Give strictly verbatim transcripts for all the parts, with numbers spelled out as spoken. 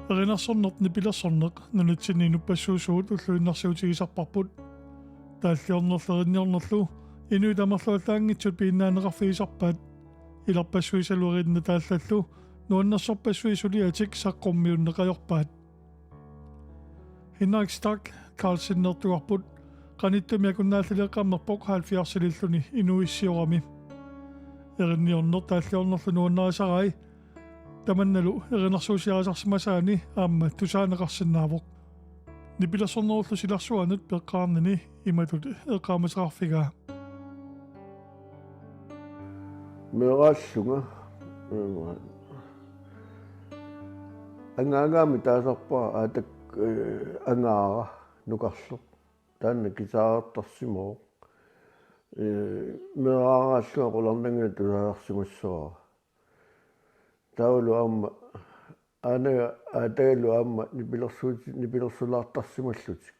Erinarsorneq nipilersorneq nunatsinni inuppassuusugut ulluinnarsiutigisarparput. Taalliornerlu erinniornerlu inuit amerlavallaanngitsut piinnaanneqarfigisarpaat. Ilarpassuisalu erinnat taallallu nuannersorpassuit suliatik saqqummiunneq ajorpaat. Henrik Stach Carlsenertugarput qanittumi akunnaallaleeqqammerpoq halvfjerdsililluni inuuissiorami. Erinniorneq taalliornerlu nuannarisarai tamannalu erinarsuusiarisarsimasaani aamma tusaaneqarsinnaavoq. Nipilersornerullu silarsuanut peqqaarnini imatut eqqaamasaqarfigaa. Meeraallunga. Angaagaami taasarpara aatak, eh, Angaara Nukarleq. Taanna guitarertarsimavoq. Eh, meeraaraallunga qularnanngilaq tusaasarsimassavara. Taavalu aamma aanaga aatagalu aamma nipilersuuti-, nipilersulaartarsimallutik.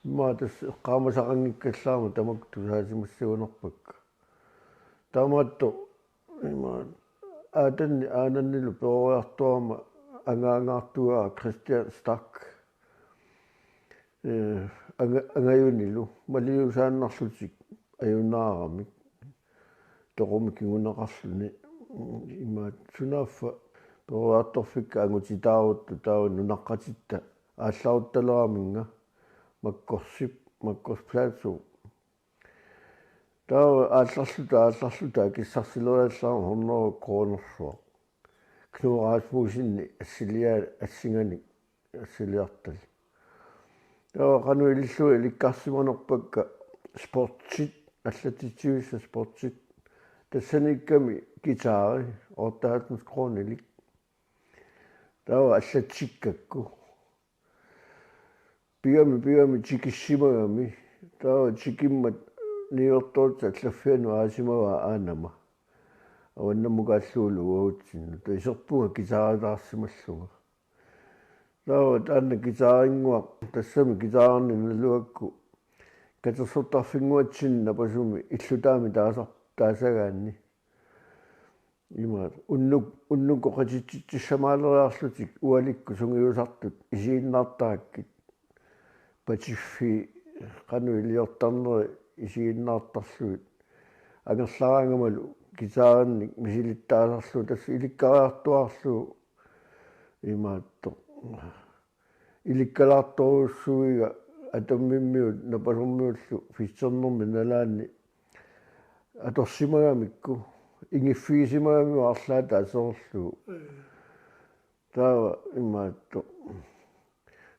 Immaqa tassa eqqaamasaqanngikkallarama tamakku tusaasimassagunarpakka. Taamaattoq ima aatanni aanannilu peroriartorama angaangaartugaa Christian Stach, eh, anga-, angajunilu maliusaannarlutik ajunaaramik toqumik kinguneqarluni. Imaat sunaaffa peroriartorfikka angutitaarutta taava nunaqqatitta aallaruttaleraminga Makkorsip, Makkors Platou. Taava aallarluta, aallarluta akissarsileriallarama hundrede kronersuaq. Knud Rasmussenip assiliaa-, assinganik assiliartalik. Taava qanoq ilillunga ilikkarsimanerpakka sportsit, allatitsivissat sportsit. Tassaniikkami guitari, otteoghalvfems kronilik. Taava allatsikkakku. Pigami, pigami tikissimagami. Taava tikimmat niuertoortut allaffianut aasimavaa aanama. Avannamukaallugulu uagutsinnut. Taava iserpunga guitaritaarsimallunga. Taava taanna guitarinnguaq, tassami guitarinik nalugakku katersortarfinnguatsinni napasumi illutaami taasar-, taasagaanni. Imaat unnuk-, unnukkut qatitsitsissamaaleriarlutik ualikkut sungiusartut isiginnaartarakkit. Patiffii qanoq iliortarneri isiginnaartarlugit. Angerlaraangamalu guitarinnik misilittaasarlugu tassa ilikkariartuaarlugu imaattoq. Ilikkalaartorujussuuviga Atommimmiut Napasormiullu Fischernermi nalaanni atorsimagamikku, ingiffigisimagamiuk arlaata aserorlugu. Taava imaattoq.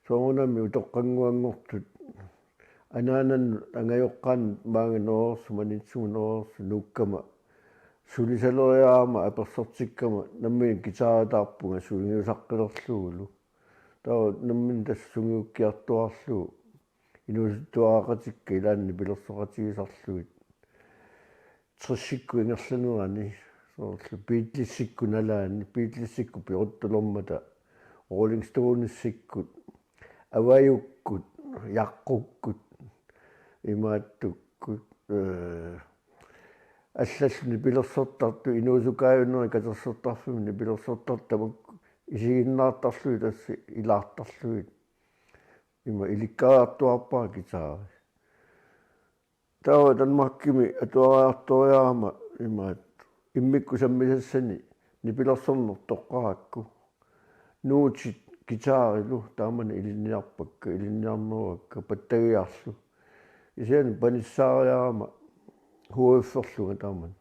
Soorunami utoqqannguanngortut anaanannut angajoqqaannut maanga noorsu, Maniitsumut noorsu nuukkama sulisaleriarama apersortikkama nammineq guitaritaarpunga sungiusaqqilerlugulu. Taava nammineq tassa sungiukkiartuaarlugu inuusuttuaraqatikka ilaanni nipilersoqatigisarlugit. Tressikkut ingerlanerani, soorlu Beatlesikkut nalaani, Beatlesikkut peruttulermata, Rolling Stonesikkut, Avajukkut, Jaqqukkut, imaattukkut, eh, allallu nipilersortartut, inuusukaajunneri katersortarfimmi nipilersortartut tamakku isiginnaartarlugit tassa ilaartarlugit. Ima ilikkariartuaarpara guitari. Taava Danmarkimi atuariartoriarama imaat immikkut sammisassani nipilersorneq toqqarakku. Nuutit guitarilu taamani ilinniarpakka, ilinniarneruakka pattagiarlu. Kisianni panissaariarama H F-erlunga taamani.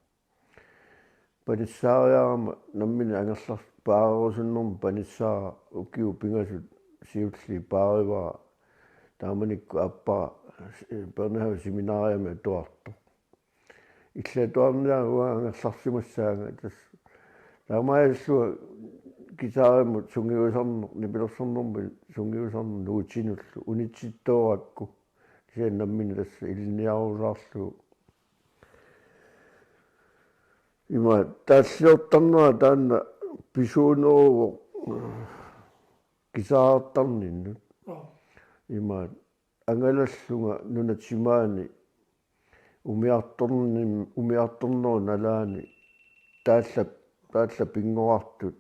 Panissaariarama nammineq angerlarpaarerusunnermik panissaara ukiut pingasut siulliit paarivara taamanikkut aappara Børnehaveseminariami atuartoq. Illit atuarniaruk uanga angerlarsimassaanga tassa. Taamaallunga guitarimut sungiusarneq, nipilersornermut sungiusarneq nuutinullu unitsitsittoorukku. Kisianni nammineq tassa ilinniarusaarlugu. Ima taalliortarnera taanna pisuuneruvoq guitarertarninnut. Ima angalallunga nunap timaani umiartornim-, umiartornerup nalaani taallap-, taallap pinngorartut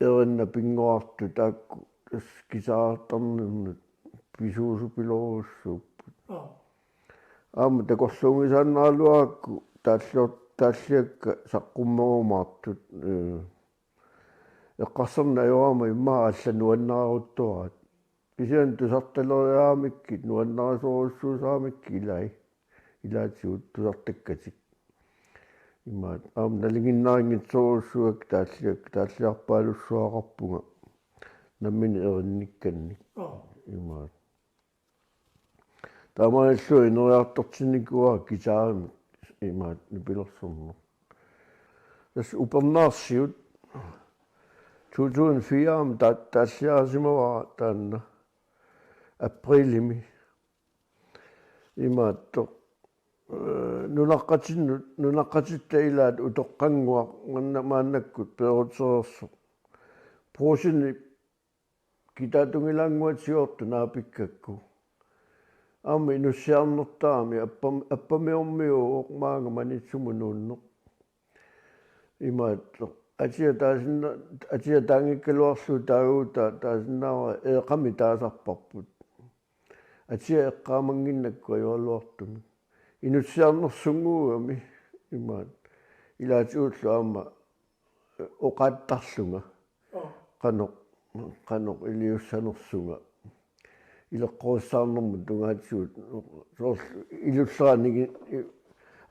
erinna pinngorartut taakku tassa guitarertarnernut pisuusupilorujussuupput. Aamma takorluugisaannaraluarakku taallior-, taalliakka saqqummerumaartut, ee, eqqarsarneq ajorama immaqa allat nuannareruttuaraat. Kisianni tusartaleriaramikkit nuannarisorujussuusaramikkit ilai. Ilaatigut tusartakkatik. Imaat aamma nalinginnaanngitsorujussuuakka taalliakka taalliarpaalussuaqarpunga nammineq erinnikkannik. Aap. Imaat. Taamaalilluni ineriartortinnikuuara guitarimik imaat nipilersorneq. Tassa upernaarsiut to tusind fire-mi ta-, taalliarisimavara taanna aprilimi. Imaattoq, ee, nunaqqatinnut, nunaqqatitta ilaat utoqqannguaq maanna-, maannakkut peerutereersoq. Brugsenip guitartungilaannguatigoortoq naapikkakku. Aamma inussiarnertarami appam-, appamiormiuuvoq maanga Maniitsumut nuunneq. Imaattoq. Atia taasinna-, atia taanngikkaluarlugu taaguutaa taasinnaavara eeqami taasarparput. Atia eqqaamannginnakku ajoraluartumik. Inussiarnersunnguugami imaat. Ilaatigullu aamma oqaattarlunga. Aap. Qanoq, qanoq iliussanersunga. Ileqqorissaarnermut tungaatigut soorlu ilulleranik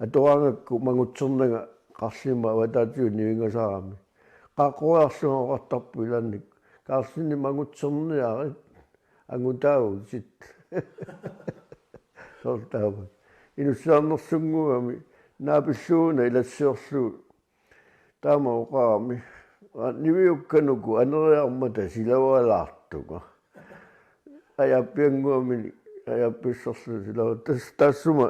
atoraangakku mangutsernanga qarlimmik avataatigut nivingasarami. Qaaqqoriarlunga oqartarpoq ilaannikkut: Karlsen, mangutserniarit, angutaavutit. Soorlu taama. Inussiarnersunnguugami naapillugu una ilassiorlugu. Taama oqarami: Aa, niviukkanuku aneriarmata silavalaartunga. Ajaappiannguamini, ajaappissorlu silava-, tas-, taassuma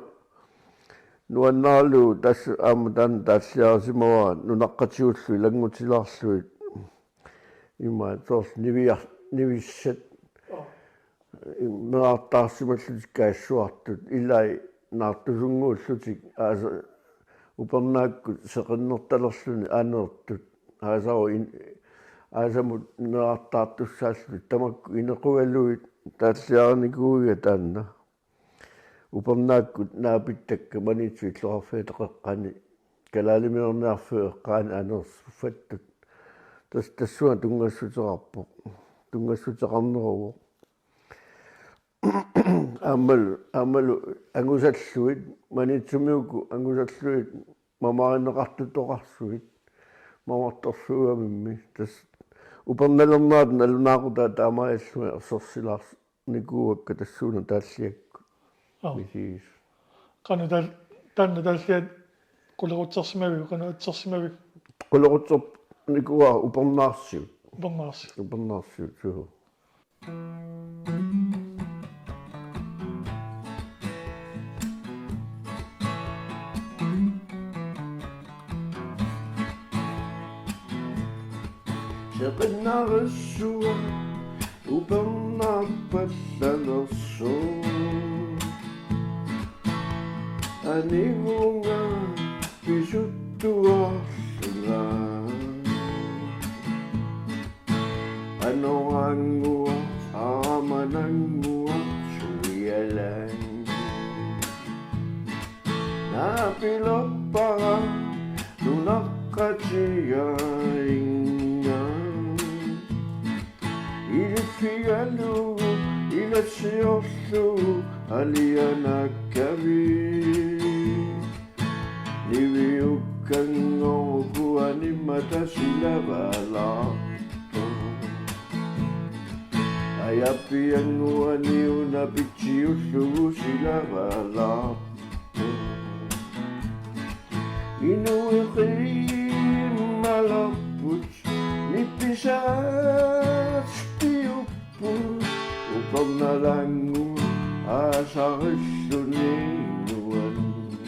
nuannaralugu tassa aamma taanna taalliarisimavara nunaqqatigullu ilanngutilaarlugit. Imaat soorlu niviar-, nivissat. Aap. Meerartaarsimallutik kaassuartut, ilai naartusunnguullutik, aasa upernaakkut seqinnertalerluni aneertut, aasaru in-, aasamut meerartaartussaallutik tamakku inequgalugit taalliarinikuuiga taanna. Upernaakkut naapittakka Maniitsup illoqarfiuteqeqqani, kalaalimiorniarfiup eqqaani aneersuuffaattut. Tas-, tassunga tunngassuteqarpoq. Tunngassuteqarneruvoq. Aammalu, aammalu angusallugit, Maniitsumiuku angusallugit, mamarineqartutoqarsuit, mamartorsuugamimmi. Tassa upernalernerata nalunaaqutaa taamaalillunga ersersilaarnikuuakka tassuuna taalliakkut. Aap. Misiis. Qanoq taal-, taanna taalliat qulequtsersimavigit, qanoq atsersimavigit? Qulequtserput nikuaa upernaarsiut. Upernaarsiut. Upernaarsiut, suu. Seqinnarissuaq upernaarpallanersoq. Anivunga pisuttuarlunga. Anoraannguaq, aamanannguaq, suialaannguaq. Naapilerpara nunaqqatigaannga. Iliffigalugu ilassiorlugu alianaakkavit. Niviukkanngooq uku animmata silavalaartoq. Ajaappiannguani una pitsiullugu silavalaartoq. Inuit qiimmalerput nipisaat piupput. Upernalaannguaq aasarilluni inuanut.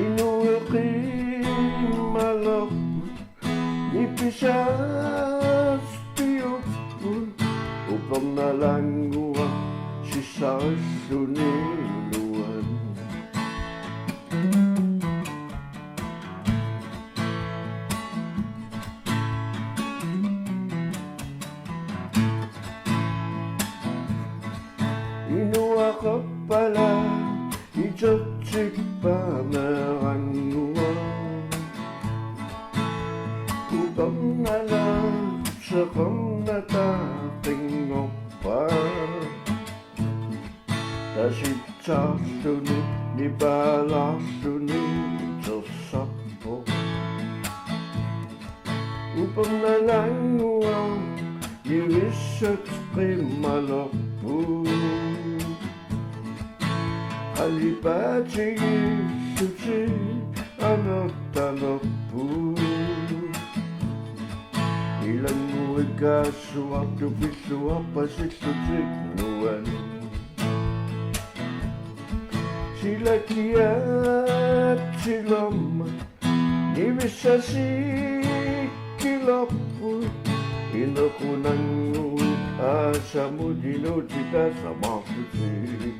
Inuit qiimmalerput nipisaat piupput. Upernalaannguaq sissarilluni inuanut. Sippameerannguaq. Upernalaarseqarnata qinngorpaa. Tasitsaarluni nipaalaarluni tersarpoq. Upernalaannguaq nivissat qimmalerput. Qalipaatigillutik amertalerput. Ilannguikkaassuartut pilluarpasillutik nuanni. Silakiatsilermat nivissasiikkilerput. Inequnannguit aasamut inuutit taasamaarlutik.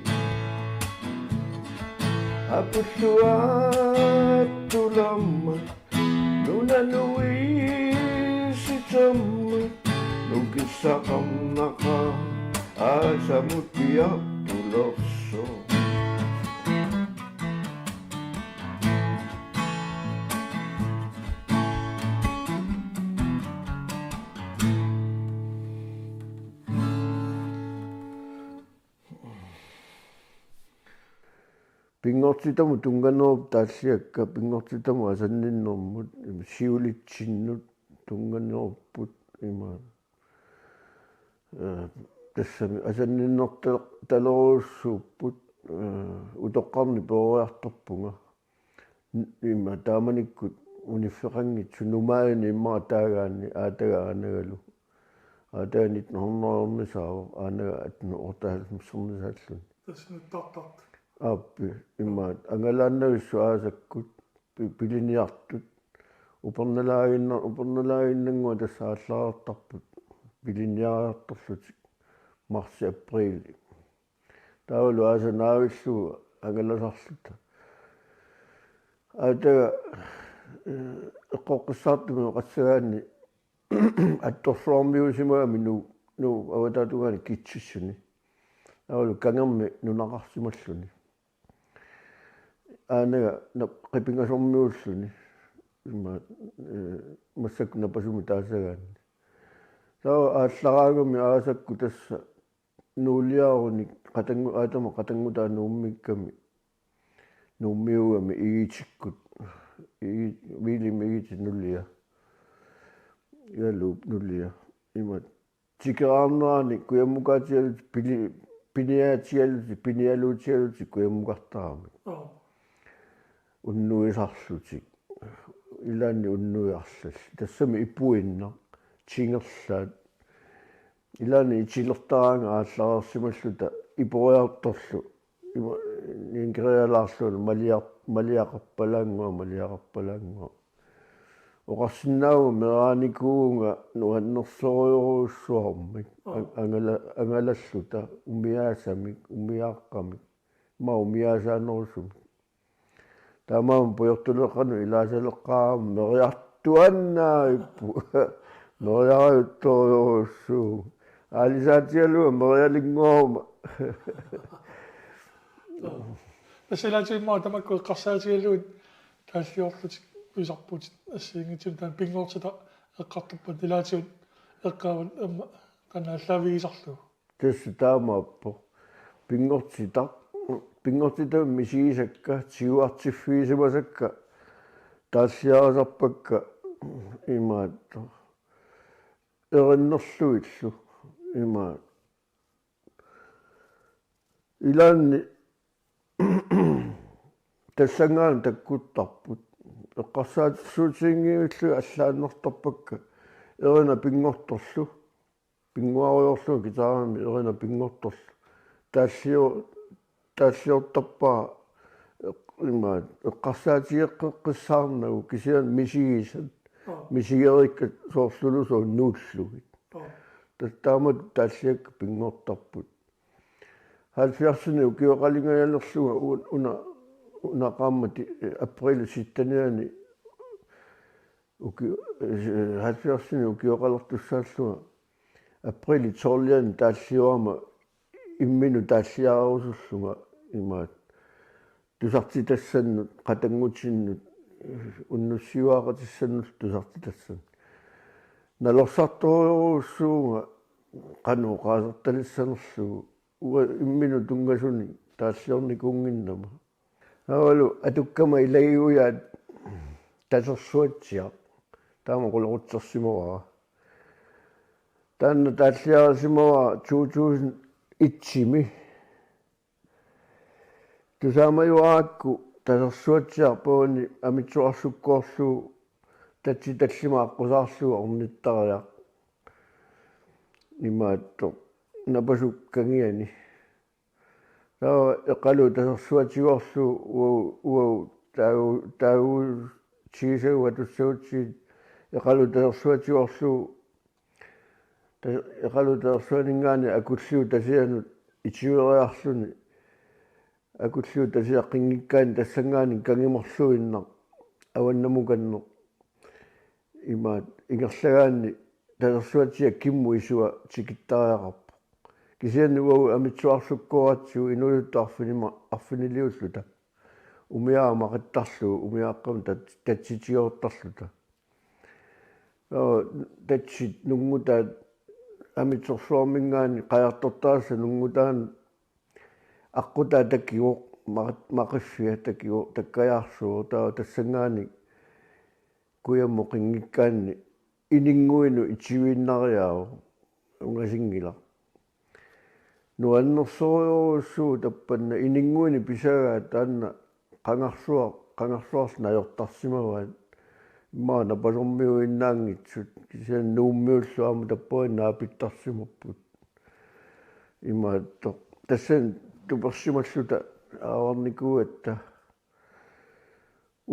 Apulluaattulermat nunap nuiisitermat nukissaqarnaqaaq aasamut piartulersoq. Pinngortitamut tunnganerup taalliakka, pinngortitamut asanninnermut, ima siulitsinnut tunnganerupput, ima, eh, tassami asanninnerta-, talerujussuupput, eh, utoqqarnik peroriartorpunga. N-, ima taamanikkut uniffeqanngitsoq numaani immaqa taagaanni aataga aanagalu. Aataga nitten hundrede-ernisaavoq, aanaga atten otteoghalvfemsernisaalluni. Tassa nuttartartut. Aappi, imaat angalaannavissut aasakkut pi-, piliniartut. Upernalaaginna-, upernalaaginnannguaq tassa aallareertarput piliniariartorlutik marsi, apriili. Taavalu aasaq naavillugu angalasarluta. Aataga, eh, eqqoqqissaartumik oqassagaanni attorsuarmiuusimagami Nuup, Nuup avataatungaani Kitsissuni. Taavalu kangermi nunaqarsimalluni. Aanaga nap-, Qipingasormiuulluni. Ima, eh, massakkut Napasumik taasagaanni. Taava aallaraangami aasakkut tassa nuuliarunik qatanngu-, aatama qatanngutaa Nuummiikkami, Nuummiugami Igitikkut, Igi-, Viilimmi Igitip nulia. Igaluup nulia. Ima tikeraarnerani kujammukaatigalutik pili-, piniaatigalutik, pinialuutigalutik kujammukartaramik. Oo. Unnuisarlutik. Ilaanni unnuit arlallit. Tassami ipuinnaq, tingerlaat. Ilaanni itilertaraangat aallareersimalluta iporiartorlu. Ima, ninkerialaarluni maliar-, maliaqarpalaannguaq, maliaqarpalaannguaq. Oqarsinnaavunga meeraanikuuvunga nuannersorujorujussuarmik. Oo. Ang-, angala-, angalalluta umiaasamik, umiaaqqamik. Ima umiaasaanerusumik. Taamaammat pujortuleqqanut ilaasaleqqaarama meriartuaannarpoq. Meriarajuttorujussuuvoq. Aalisaatigalugu merialinngoorama. Tassa ilaatigut immaqa tamakku eqqarsaatigalugit taalliorlutit pisarputit assigiinngitsunik, taanna pinngortitaq eqqartorpat ilaatigut eqqaavat aamma taanna aallaavigisarlugu. Tassa taamaappoq. Pinngortitaq, pinngortitaq misigisakka, tiguartiffigisimasakka, taalliarisarpakka imaattoq. Erinnerlugillu imaat. Ilaanni tassanngaannaq takkuttarput. Eqqarsaatersuutiginngivillugit allaannartarpakka erinaq pinngortorlu. Pinnguarujoorlunga guitarimi erinaq pinngortorlu. Taallio-, taalliortarpara eq-, imaat, eqqarsaatigeqqissaarnagu kisianni misigisat. Oo. Misigerikkat soorluluunniit nuullugit. Oo. Tassa taamatut taalliakka pinngortarput. Halvfjerdsini ukioqalingajalerlunga u-, una, una qaammat, eh, apriilip sittenianni uki-, eh, halvfjerdsini ukioqalertussaallunga apriilip tolvianni taalliorama imminut taalliarerusullunga imaat. tusartitassannut, qatanngutinnut, unnussiuaqatissannut tusartitassannut. Nalorsartorujussuuvunga qanoq oqaasertalissanerlugu, uanga imminut tunngasunik taalliornikuunnginnama. Taavalu atukkama ilagiujaat Tasersuatsiaq, taama qulequtsersimavara. Taanna taalliarisimavara to tusind et-imi. Tusaamajuarakku Tasersuatsiaq paani Amitsuarlukkoorlugu tatsit tallimat aqqusaarlugu ornittariaq. Imaattoq napasuk kangiani. Taava Eqalu Tasersuatigoorlugu uagut, uagut taagu-, taaguutigisagut atussagutsigit, Eqalu Tasersuatigoorlugu ta-, Eqalu Tasersuaninngaanniit Akulliup Tasianut itiueriarluni, Akulliup Tasiaq qinngikkaanni tassanngaanniit kangimorluinnaq avannamukanneq. Imaattoq ingerlagaanni Tasersuatsiaq kimmut isua tikittariaqarpoq. Kisianni uagut Amitsuarlukkooratsigu inuusuttut arfinima-, arfiniliulluta. Umiaq maqittarlugu, umiaaqqamik tat-, tatsitigoortarluta. Taava tatsit nungutaa Amitsorsuarminngaanniit qajartortaasa nungutaa aqqutaa takivoq, maq-, maqiffia takivoq, takkajaarsuuvoq, taava tassanngaanniit kujammut qinngikkaanni ininnguinut itiuinnariaavoq, ungasinngilaq. Nuannersorujussuuvoq tappanna, ininnguinik pisagaa taanna qangarsuaq, qangarsuarlu najortarsimavaat. Immaqa napasormiuinnaanngitsut, kisianni Nuummiullu aamma tappavani naapittarsimapput. Imaattoq tassani tupersimalluta aavarnikuugatta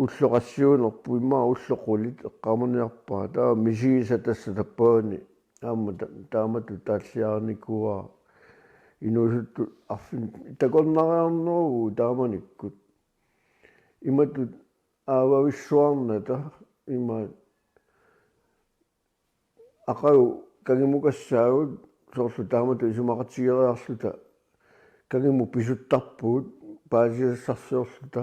ulloq qassiunerpoq, immaqa ulloq qulit eqqaamaniarpara. Taava misigisaq tassa tappavani aamma ta-, taamatut taallaarinikuuara. Inuusuttut arfineq takornariarneruvugut taamanikkut. Imatut aavavissuarnata, imaattoq aqagu kangimukassaagut, soorlu taamatut isumaqatigeriarluta kangimmut pisuttarpugut paasisassarsiorluta,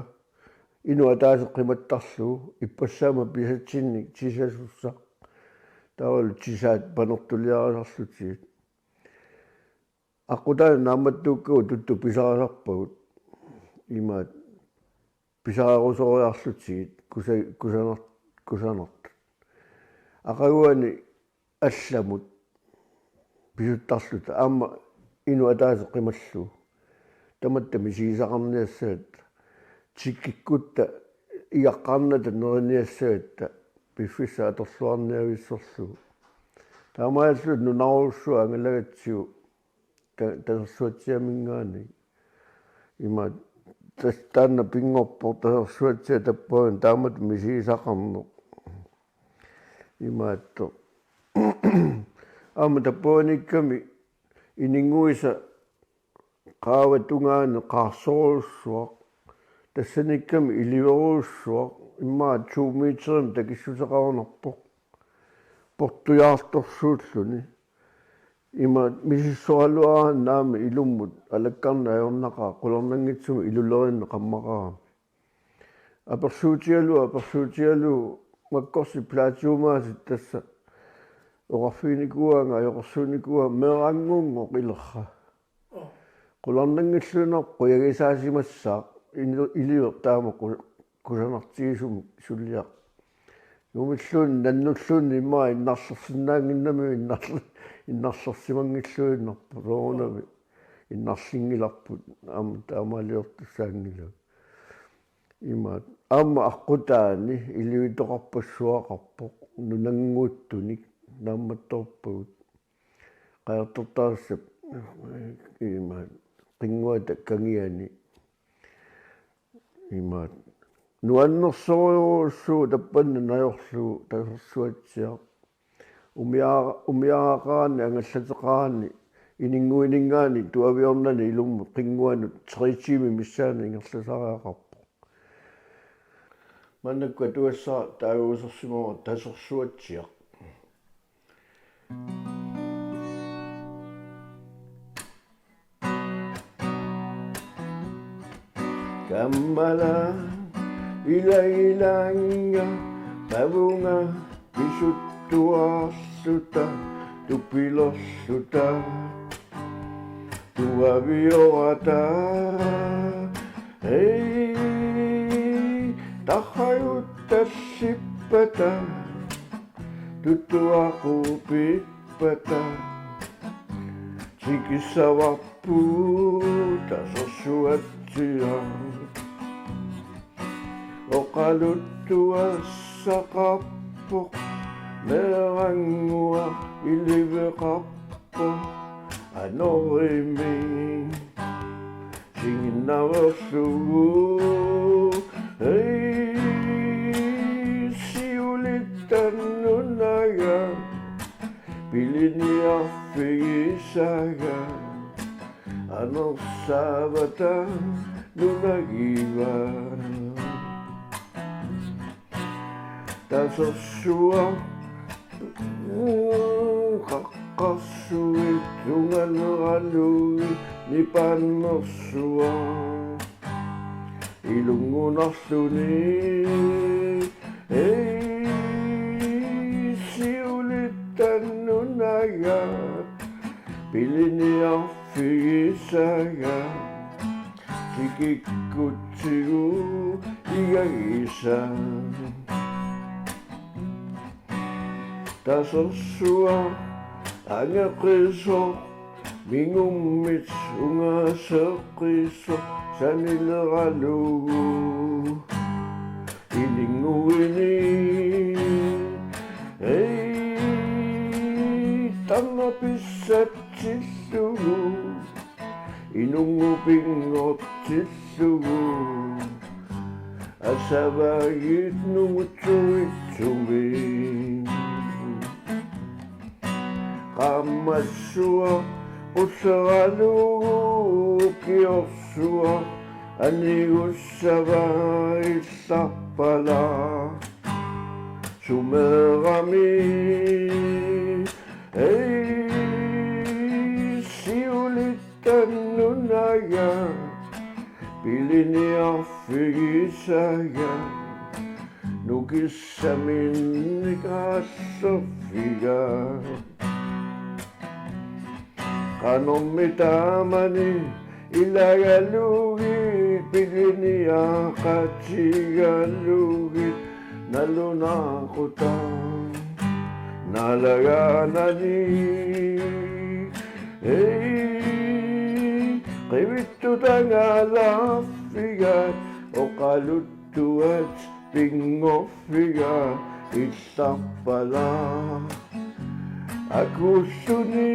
inuk ataaseq qimattarlugu, ippassaammat pisatsinnik tisasussaq, taavalu tisaat panertuliarisarlutigit. Aqqutaani naammattuukkagut tuttut pisarisarpagut, imaattoq pisarerusoriarlutigit kusa-, kusanar-, kusanartut. Aqaguani allamut pisuttarluta aamma inuk ataaseq qimallugu. Tamatta misigisaqarniassagatta. Tikkikkutta igaqqaarnata neriniassagatta piffissaq atorluarniavissorlugu. Taamaalilluta nunarujussuaq angalagatsigu ta-, Tasersuatsiaminngaanniit. Imaattoq tas-, taanna pinngorpoq Tasersuatsiaq tappavani taamatut misigisaqarneq. Imaattoq. Aamma tappavaniikkami ininnguisa qaavat tungaanut qaarsorujussuaq. Tassaniikkami iliverujussuaq. Immaqa to meterimik takissuseqarunarpoq. Portujaartorsuulluni. Ima misissoraluaraanni aamma ilummut alakkarneq ajornaqaaq, qularnanngitsumik iluleriinneq qammaqarami. Apersuutigalugu, apersuutigalugu makkorsi plaatiumaasut tassa oqarfiginikuugaanga ajoqersuunikuuaa meeraanngunngoq ilerra. Qularnanngilluinnarpoq qujagisaasimassaaq, inu-, iliveq taama ku-, kusanartigisumik suliaq. Jumilluunniit nannulluunniit immaqa innarlersinnaannginnamiuk innarle-, innarlersimanngilluinnarpoq soorunami. Innarlinngilarput aamma taamaaliortussaanngilagut. Imaattoq aamma aqqutaani ilivitoqarpassuaqarpoq nunannguuttunik naammattoorpagut. Qajartortaassapput imaattoq qinnguata kangiani. Imaattoq nuannersorujussuuvoq tappanna najorlugu Tasersuatsiaq. Umiaa-, umiaraqaraanni angallateqaraanni ininnguininngaanniit tuaviornani ilummut qinnguanut tre tiimit missaanni ingerlasariaqarpoq. Maannakkut atugassara taaguusersimavara Tasersuatsiaq. Kam- Mala ilagilaannga pavunga pisuttuarluta tupilerluta tuaviorata. Ei, tarragut tallippata tuttuaqupippata. Tikissavarput Tasersuatsiaq. Oqaluttuassaqarpoq, meerannguaq iliveqarpoq anorimi. Singinnaveerlugu, ei, siulittannunaga piliniarfigisaga. Anersaavata nunagiva. Tasersuaq qaqqarsuit tunganeralugit nipannersuaq. Ilunngunarluni, ei, siulittannunaga piliniarfigisaga. Tikikkutsigu igagisa. Tasersuaq angeqisoq, mingummit ungaseqisoq sanileralugu. Ilinnguini, ei, taama pissatsillugu, inunngup pinngortillugu, asavagit nungutsuitsumi. Qaammassuaq qulleralugu, ukiorsuaq anigussava illarpalaaq sumeerami. Ei, siulittannunaga piliniarfigisaga, nukissaminnik aallerfiga. Qanormi taamani ilagalugit piliniaqatigalugit nalunaaqutaq naalagaanani. Ei, qivittut angalaffigaat oqaluttuat pinngorfigaat illarpalaaq akuulluni.